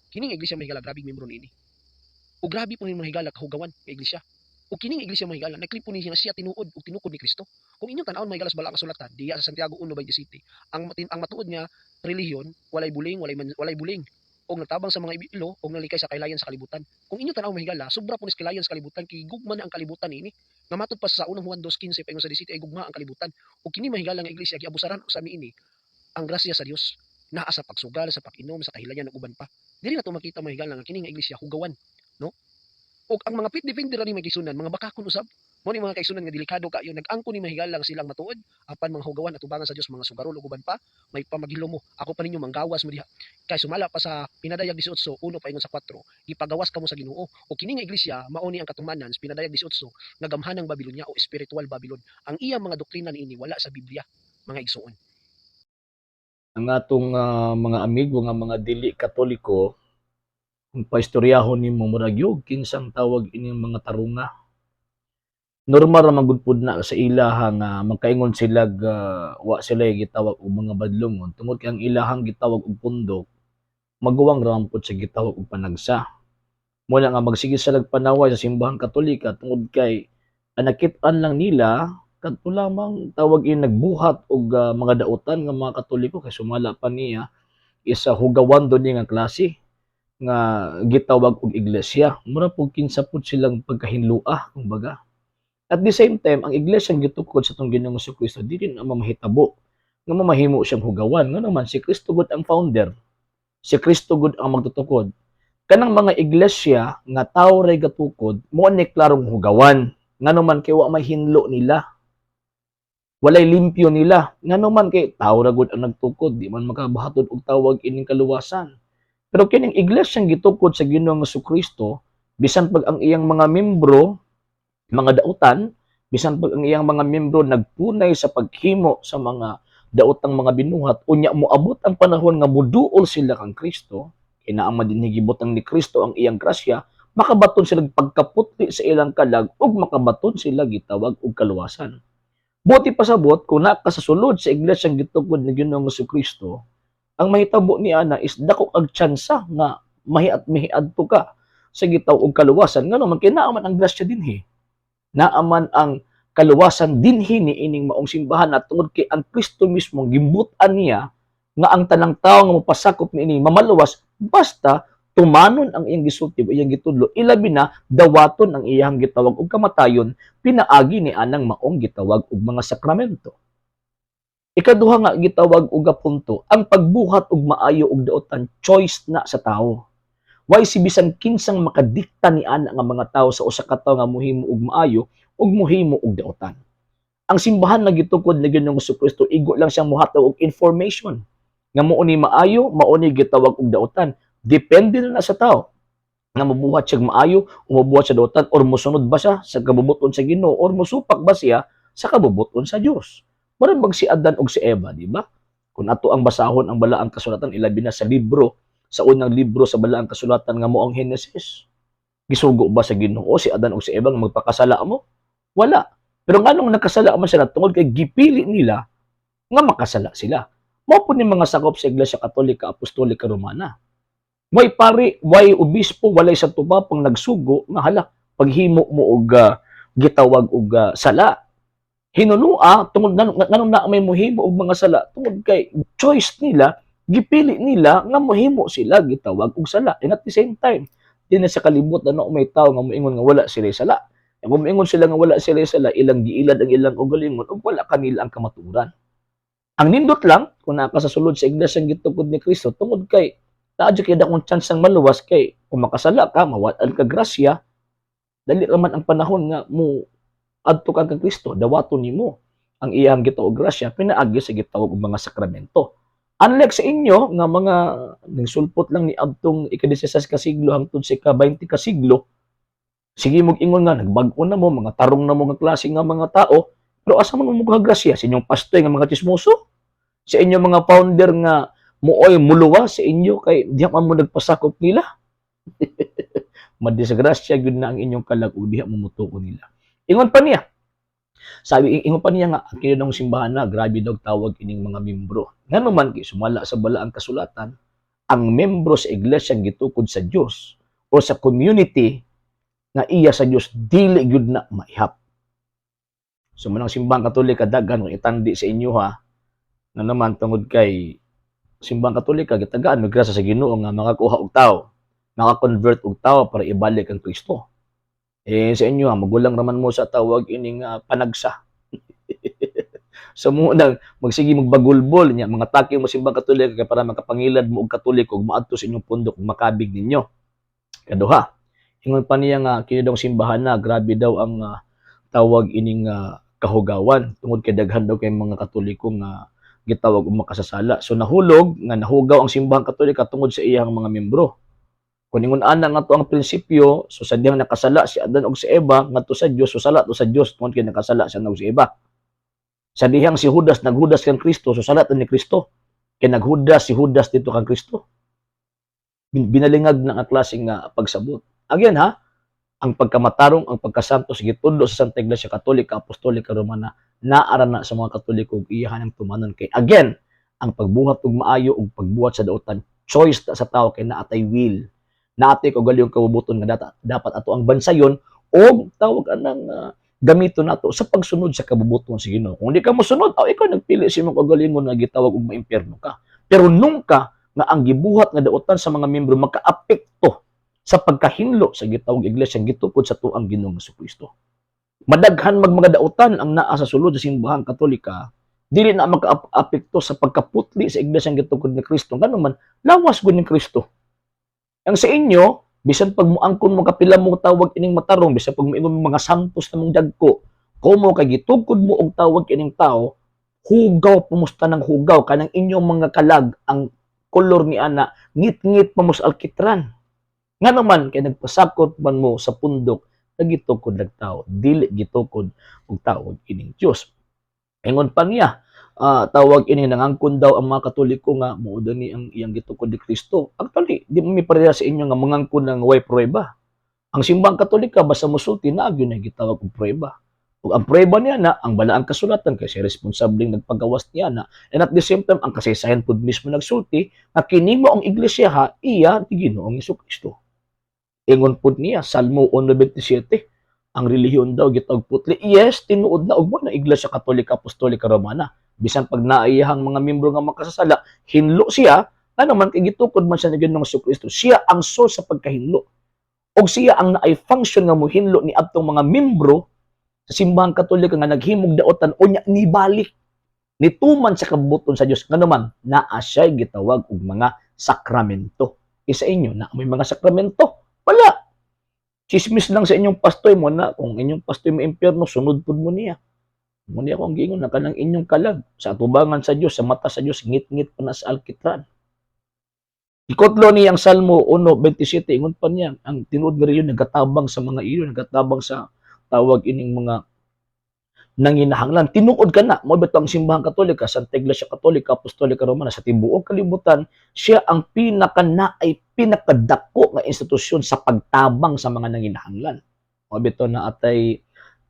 Kini nga iglesia, mga higala, grabing membro niini. Ug grabe po ni, mga higala, kahugawan nga iglesia. Ug kining iglesia, mga higala, nag-claim po ni nga siya tinuod ug tinukod ni Kristo. Kung inyong tan-awon, mga higala, sa balaang kasulatan, diya sa Santiago 1:27, ang matuod nga relihiyon walay buling, walay buling og nagtabang sa mga ilo og nalikay sa kaylayan sa kalibutan. Kung inyong tan-awon, mga higala, sobra po ni sa kaylayan sa kalibutan kay gugma na ang kalibutan niini. Nga matod pa sa unang Juan 2:15 paingon sa 17 ay gugma ang kalibutan. Ug kini, mga higala, nga iglesia giabusaran sa niini ang grasya sa Dios naa sa pagsugal, sa pag-inom, sa kahilayan ug uban pa. Diri na to makita, mga higala, nga kini nga iglesia hugawan, no? Ug ang mga faith defender ani, mga kaigsuonan, mga bakakon usab. Mo ni mga kaigsuonan nga delikado kayo, nag-angkon ni, mga higala, nga silang matuod apan mga hugawan atubangan sa Dios, mga sugarol ug uban pa, may pamaghilom mo. Ako pa ninyo manggawas mo diha. Kay sumala pa sa Pinadayag 18:1 paingon sa 4, gipagawas kamo sa Ginoo. O kini nga iglesia mao ni ang katumanan sa Pinadayag 18 nga gamhanang Babylonia o spiritual Babylon. Ang iyang mga doktrina niini wala sa Biblia, mga igsuon. Ang atong mga amigo nga mga dili Katoliko, kung paistoryahon nimo, murag yug kinsang tawag ining mga tarunga. Normal ra man gud pud na sa ilaha nga magkaingon sila wa sila gitawag og mga badlongon tungod kay ang ilahang gitawag og pundok maguwang ra man pud sa gitawag og panagsa. Mo na nga magsige sila panaway sa Simbahang Katolika tungod kay ang nakit-an lang nila kadto lamang tawag in nagbuhat og mga dautan nga mga Katoliko, kay sumala pa niya isa hugawan do ni nga klase nga gitawag og iglesia. Mura pug kinsa pud silang pagkahinlua kumbaga. At the same time, ang iglesia ang gitukod sa atong Ginoong Kristo dili na mamahitabo nga mamahimo siyang hugawan, nga naman si Kristo gud ang founder, si Kristo gud ang magtutukod. Kanang mga iglesia nga tawo ray gatukod, mo ni klarong hugawan, ngano man kay wa may hinlo nila, walay limpyo nila, ngano man kay tawo ra gud ang nagtukod, di man makabahatod og tawag ining kaluwasan. Pero kining iglesia gitukod sa Ginoong Kristo, bisan pag ang iyang mga membro mga dautan, bisan pag ang iyang mga membro nagpunay sa paghimo sa mga daotang mga binuhat, unya moabot ang panahon nga muduol sila kang Kristo, kay naa man dinhi gibutang ni Kristo ang iyang grasya, makabaton sila pagkaputli sa ilang kalag ug makabaton sila gitawag og kaluwasan. Buot ipasabot, kung naa ka sa sulod sa iglesia gitukod ni Ginoong Kristo, ang mahitabo ni ana is dako ag tsansa nga mahiat mihiadto ka sa gitawag og kaluwasan, ngano man kay naa man ang grasya dinhi. Naa man ang kaluwasan dinhi ni ining maong simbahan at tungod kay ang Kristo mismo gimbut-an niya nga ang tanang tawo nga mopasakop niini mamaluwas basta tumanon ang iyang gisulti o iyang gitudlo, ilabi na dawaton ang iyang gitawag og kamatayon pinaagi ni anang maong gitawag og mga sakramento. Ikaduha nga gitawag og punto, ang pagbuhat og maayo og daotan, choice na sa tawo. Way si bisan kinsang makadikta ni ana nga mga tawo sa usa ka tawo nga muhimo og maayo ug muhimo og daotan. Ang simbahan nga gitukod ni Ginoong Kristo, igo lang siyang muhatag og information nga mao ni maayo, mao ni gitawag og daotan. Depende na na sa tao nga mabuhat siya maayo o mabuhat siya daotan or mosunod ba siya sa kabubuton sa Ginoo or mosupak ba siya sa kabubuton sa Dios. Murag bag si Adan ug si Eva, di ba? Kung ato ang basahon ang balaang kasulatan, ilabi na sa libro, sa unang libro sa balaang kasulatan nga mo ang Genesis. Gisugo ba sa Ginoo si Adan ug si Eva nga magpakasala mo? Wala. Pero nganong nakasala man sila? Tungod kay gipili nila nga makasala sila. Mao po ni mga sakop sa Iglesia Katolika Apostolika Romana. Way pari, way obispo, walay sa tuba pang nagsugo nga hala paghimo mo og gitawag og sala. Hinunua tungod nganong na may muhimo og mga sala, tungod kay choice nila, gipili nila nga mohimo sila gitawag og sala. And at the same time, di na sa kalibutan no may tao nga moingon nga wala sila sala. Kung moingon sila nga wala sila sala, ilang giilad ang ilang kaugalingon ug wala kanila ang kamatuoran. Ang nindot lang kung naa ka sa sulod sa iglesia gitukod ni Kristo, tungod kay naa jud kay dakong chance ang maluwas, kay kung makasala ka, mawad-an ka grasya, dali ra man ang panahon nga mo adto ka kang Kristo, dawaton nimo ang iyang gitawag grasya pinaagi sa gitawag og mga sakramento. Unlike sa inyo nga mga sulpot lang ni adtong ika-16 ka siglo hangtod sa ika-20 ka siglo, sige mog ingon nga nagbag-o na mo, mga tarong na mo nga klase nga mga tao, pero asa man mo mukuha grasya? Sa inyong pastor nga mga chismoso? Sa inyong mga founder nga muoy muluwa sa inyo kay diha man mo nagpasakop nila? Madisgrasya gyud na ang inyong kalag ug diha mo mutuo nila. Ingon pa niya. Sabi, ingon pa niya nga ang kinong simbahan na grabe daw tawag ining mga membro. Ngano man kay sumala sa balaang kasulatan, Ang membro sa iglesia gitukod sa Dios o sa community nga iya sa Dios, dili gyud na maihap. So manang Simbang Katolika, daghan kung itandi sa inyo ha, na naman tungod kay Simbang Katolika gitagaan mig grasya sa Ginoo nga makakuha og tao, maka-convert og tao para ibalik ang Kristo. Eh sa inyo ha, magulang raman mo sa tawag ining panagsa. So mo nang magsige magbagulbol niya mga taki mo Simbang Katolika kay para makapangilad mo og Katoliko ug maadto sa inyong pundok ug makabig ninyo. Kaduha, ingon pa niya nga kini daw simbahan na grabe daw ang tawag ining kahugawan tungod kay daghan daw kay mga Katoliko nga gitawag og makasasala. So nahulog nga nahugaw ang Simbahang Katolika tungod sa iyang mga membro. Kung ingon ana nga to ang prinsipyo, so sa dihang nakasala si Adan ug si Eva ngadto sa Dios, so sala to sa Dios tungod kay nakasala si Adan ug si Eva. Sa dihang si Judas naghudas kang Kristo, so sala to ni Kristo. Kay naghudas si Judas dito kang Kristo. Binalingag na ang klase nga pagsabot. Again ha, ang pagkamatarong, ang pagkasantos gitudlo sa Santa Iglesia Katolika Apostolika Romana, naara na sa mga Katoliko ug iyahan ang tumanon kay again, ang pagbuhat og maayo ug pagbuhat sa dautan, choice ta sa tao kay naatay will. Naatay kaugalingong kabubuton nga dapat ato ang bansayon og tawag anang gamiton nato sa pagsunod sa kabubuton sa Ginoo. Kung di ka mosunod, oh, ikaw nagpili sa imong kaugalingon nga gitawag og maimpierno ka. Pero nungka nga ang gibuhat nga dautan sa mga membro makaapekto sa pagkahinlo sa gitawag iglesia gitukod sa tuang Ginoong Kristo. Madaghan mag mga dautan ang naa sa sulod sa Simbahang Katolika, dili na makaapekto sa pagkaputli sa iglesia gitukod ni Kristo. Ngano man, lawas gud ni Kristo. Ang sa inyo, bisan pag muangkon mo kapila mo tawag ining matarong, bisan pag muingon mo mga santos na mong dagko, komo kay gitukod mo og tawag ining tao, hugaw pumusta ng hugaw kanang inyong mga kalag, ang kolor ni ana ngit-ngit pa mo sa alkitran. Nga naman kay nagpasakot man mo sa pundok na gitukod lag tao, dili gitukod og tawag ining Dios. Ingon pa niya, tawag ini nangangkon daw ang mga Katoliko nga mao daw ni ang iyang gitukod ni Kristo. Actually, di mo mi pareha sa inyo nga mangangkon ng way prueba. Ang Simbang Katolika basta mosulti na gyud na gitawag og prueba. Ug ang prueba niya na ang balaang kasulatan kay siya responsableng nagpagawas niya na, and at the same time ang kasaysayan pud mismo nagsulti nga kini mo ang iglesia ha iya ni Ginoong Kristo. Ingon pud niya Salmo 1:27, ang relihiyon daw gitawag putli. Yes, tinuod na ug mo na Iglesia Katolika Apostolika Romana. Bisan pag naiyahang mga membro nga makasasala, hinlo siya, ano man kay gitukod man siya ni Ginoong Kristo. Siya ang source sa pagkahinlo. Og siya ang naay function nga mohinlo ni adtong mga membro sa Simbahang Katolika nga naghimog daotan unya nibalik nituman sa kabubuton sa Dios. Ngano man naa siya gitawag og mga sakramento. Isa inyo na may mga sakramento? Wala. Chismis lang sa inyong pastoy mo na kung inyong pastoy mo impyerno, sunod pud mo niya. Mo niya akong giingon na kanang inyong kalag sa atubangan sa Dios, sa mata sa Dios, ngit-ngit pa na sa alkitran. Ikotlo niya ang Salmo 1:27, ingon pa niya, ang tinuod nga relihiyon nagatabang sa mga iyo, nagatabang sa tawag ining mga nanginahanglan. Tinuod ka na, mo ang Simbahang Katolika, Santa Iglesia Katolika, Apostolika Romana, sa tibuok kalibutan, siya ang pinaka naay pinakadako nga institusyon sa pagtabang sa mga nanginahanglan. Mo bitaw na atay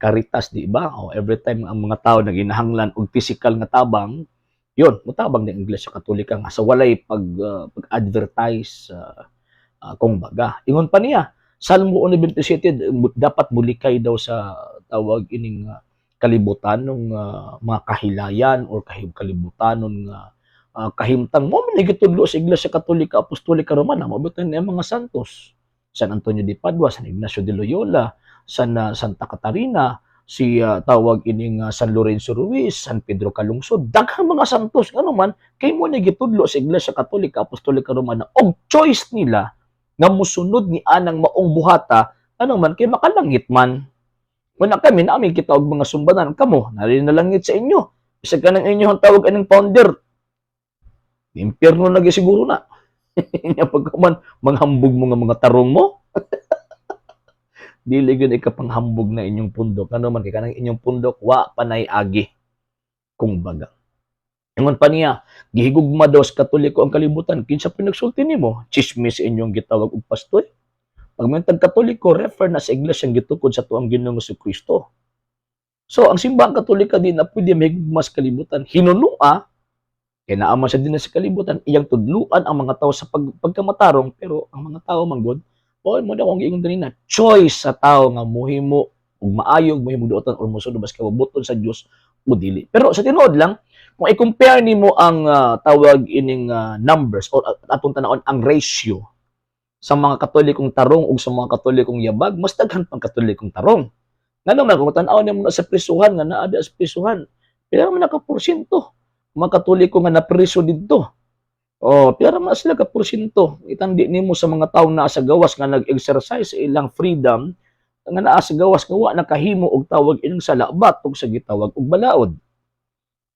Caritas, di ba? O every time ang mga tao naginahanglan og physical nga tabang, yun, mutabang din ang Iglesia Katolika nga sa walay pag-advertise kung baga. Ingon pa niya, Salmo 1:27, dapat mulikay daw sa tawag ining kalibutan ng mga kahilayan or kalibutan ng kahimtang mo man gitudlo sa Iglesia Katolika Apostolika Romana. Mo bitaw ni mga santos, San Antonio de Padua, San Ignacio de Loyola, Santa Catarina, si tawag ining San Lorenzo Ruiz, San Pedro Calungsod, daghang mga santos. Ngano man kay mo ni gitudlo sa Iglesia Katolika Apostolika Romana og choice nila nga musunod ni anang maong buhata, ano man kay makalangit man. Wala kami namin kita og mga sumbanan kamo, nari na langit sa inyo. Bisag kanang inyo ang tawag aning founder. Impyerno na siguro na. Nya pagkaman manghambog mo nga mga tarong mo. Dili gyud ikapanghambog na inyong pundok. Ano man kay kanang inyong pundok wa panay agi. Kung baga. Ingon pa niya, gihigugma daw sa Katoliko ang kalibutan. Kinsa pa nagsulti nimo? Chismis inyong gitawag og pastoy. Pag may Katoliko, refer na sa iglesia gitukod sa tuang Ginoong Kristo. So, ang Simbahang Katolika di na pwede mahigugma sa kalibutan. Hinunua, Kay naa man siya dinhi sa kalibutan, iyang tudluan ang mga tao sa pagkamatarong, pero ang mga tao manggod, o mo na akong giingon kanina, choice sa tao nga muhimo ug maayo, muhimo duotan or mosunod mas kabubuton sa Dios o dili. Pero sa tinuod lang, kung i-compare nimo ang tawag ining numbers or atong tan-awon ang ratio sa mga Katolikong tarong ug sa mga Katolikong yabag, mas daghan pang Katolikong tarong. Ngano man kung tan-aw nimo na sa prisuhan nga naa sa prisuhan, pila man ka porsyento mga Katoliko nga napriso didto? Oh, pila man sila ka porsyento? Itandi nimo sa mga tawo naa sa gawas nga nag-exercise sa ilang freedom nga naa sa gawas nga wa nakahimo og tawag ining sala batok sa gitawag og balaod.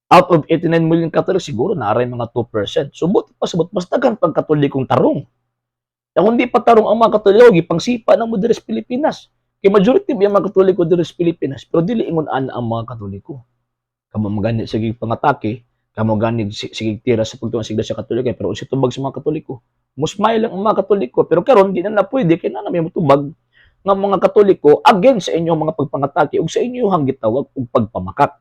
Out of 89 million Catholics, siguro naaray mga 2%. So, buti pa sabot, mas daghan pang Katolikong tarong. Kung hindi pa tarong ang mga Katoliko, gipangsipa na mo diri sa Pilipinas. Kay majority ba yung mga Katoliko diri sa Pilipinas, pero dili ingon ana ang mga Katoliko. Kamo magani sige pangatake, kamo gani sige tira sa pagtuon sa Iglesia Katolika, pero unsa tubag sa mga Katoliko? Musmay lang ang mga Katoliko, pero karon di na na pwede kay na may motubag nga mga Katoliko against sa inyong mga pagpangatake ug sa inyong gitawag og pagpamakak.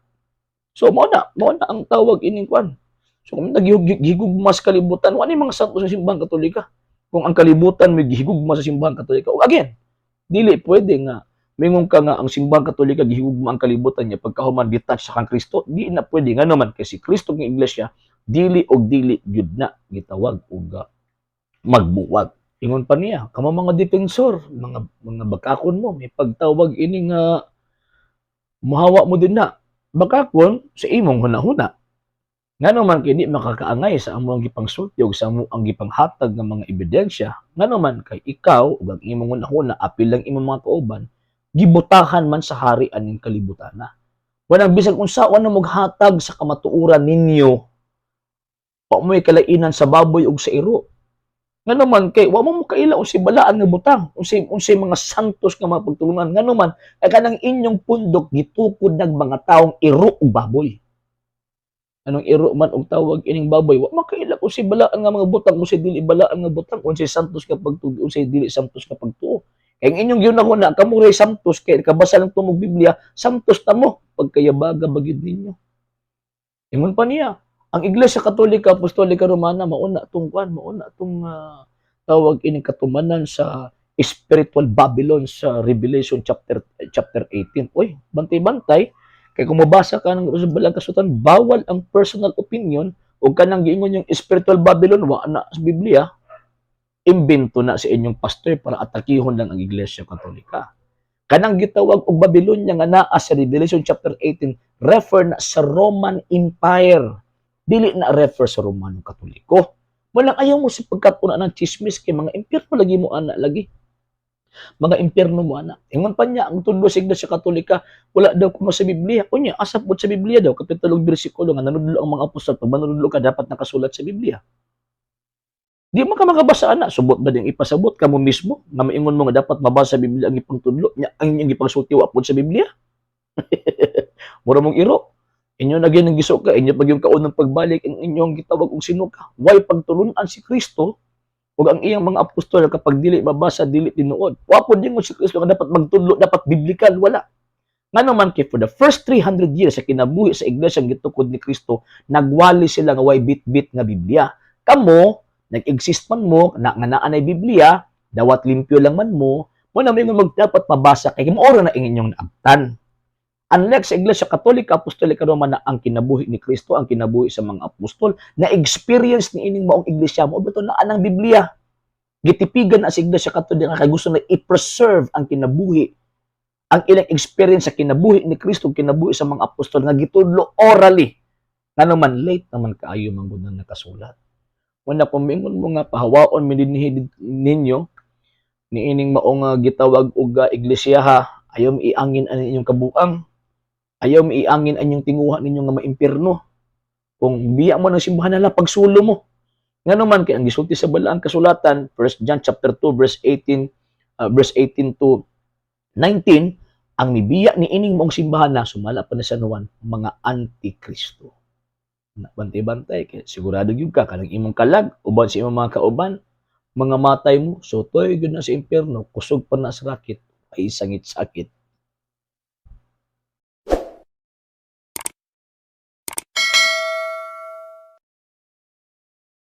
So mao na ang tawag ining kwan. So kung naghigugma sa kalibutan, wa ni mga santos sa Simbahang Katolika. Kung ang kalibutan may gihigugma sa Simbahang Katolika, ug again, dili pwede nga mingon ka nga ang Simbahang Katolika gihigugma ang kalibutan niya pagkahuman detach sa kang Kristo, di na pwede. Ngano man kay si Kristo ng iglesia dili og dili gyud na gitawag og magbuwag. Ingon pa niya, kamo mga defensor, mga bakakon mo, may pagtawag ini nga muhawa mo din na. Bakakon sa imong hunahuna. Ngano man kay di makakaangay sa among gipangsulti ug sa among gipanghatag ng mga ebidensya, ngano man kay ikaw ug ang imong hunahuna apil lang imong mga kauban, gibutahan man sa hari aning kalibutan na. Walang bisag unsa na maghatag sa kamatuoran ninyo. Wa mo'y kalainan sa baboy ug sa iro. Ngano man kay wa mo kaila unsay balaan nga butang, unsay mga santos nga mga pagtulungan. Ngano man kay kanang inyong pundok gitukod nag mga taong iro ug baboy. Anong iro man og tawag ining baboy, wa makaila unsay balaan nga mga butang, unsay dili balaan nga butang, unsay santos nga pagtuo, unsay dili santos nga pagtuo. Kay ang inyong gihuna-huna, kamo ray santos kay kabasa lang tumog Biblia, santos ta mo pagkayabaga bagid ninyo. Ingon pa niya, ang Iglesia Katolika Apostolika Romana mauna tong kwan, mauna tong tawag ining katumanan sa spiritual Babylon sa Revelation chapter 18. Uy, bantay-bantay kay kung mabasa ka ng sa Balang Kasulatan, bawal ang personal opinion o kanang giingon yung spiritual Babylon wa na sa Biblia. Imbento na sa inyong pastor para atakihon lang ang Iglesia Katolika. Kanang gitawag og Babylonia nga naa sa Revelation chapter 18 refer na sa Roman Empire. Dili na refer sa Romano Katoliko. Walang ayaw mo sa pagkatuna ng chismis kay mga impyerno lagi mo ana lagi. Mga impyerno mo ana. Ingon pa niya ang tudlo sa Iglesia Katolika, wala daw kuno sa Biblia. Unya, asa pod sa Biblia daw kapitulo ug bersikulo nga nanudlo ang mga apostol? Pag manudlo ka, dapat nakasulat sa Biblia. Di man ka makabasa ana, subot ba ding ipasabot kamo mismo nga maingon mo nga dapat mabasa sa Biblia ang ipangtudlo nya ang inyong gipangsulti wa pod sa Biblia? Mura mong iro. Inyo na gyud ang gisuka, inyo pag yung kaunang pagbalik ang inyong gitawag og sinuka. Way pagtulunan si Kristo ug ang iyang mga apostol kapag dili mabasa, dili tinuod. Wa pod dingon si Kristo nga dapat magtudlo, dapat biblical, wala. Ngano man kay for the first 300 years sa kinabuhi sa iglesia gitukod ni Kristo, nagwali sila nga way bit-bit nga Biblia. Kamo, nag-exist man mo, na nga naa nay Biblia, dawat limpyo lang man mo, mo na may mag dapat mabasa kay mao na inyong naabtan. Unlike sa Iglesia Katolika Apostolika Romana, ang kinabuhi ni Kristo, ang kinabuhi sa mga apostol, na experience ni ining maong iglesia mo, beto na ang Biblia. Gitipigan na sa Iglesia Katolika kay gusto na i-preserve ang kinabuhi, ang ilang experience sa kinabuhi ni Kristo, kinabuhi sa mga apostol nga gitudlo orally. Ngano man late naman kaayo man gud na nakasulat. Wala kung mingon mo nga pahawaon mi dinhi ninyo niining maong gitawag og iglesia ha, ayaw mi iangin ang inyong kabuang. Ayaw mi iangin ang inyong tinguha ninyo nga maimpirno. Kung biya mo ng simbahan na lang, pagsulo mo. Ngano man kay ang gisulti sa Balaang Kasulatan, 1 John chapter 2 verse 18 verse 18 to 19, ang mibiya ni ining maong simbahan na sumala pa ni San Juan, mga antikristo. Na bantay-bantay kay sigurado gyud ka kanang imong kalag uban sa imong mga kauban, mga matay mo, sutoy gyud na sa impyerno, kusog pa na sa rakit ay sangit-sakit.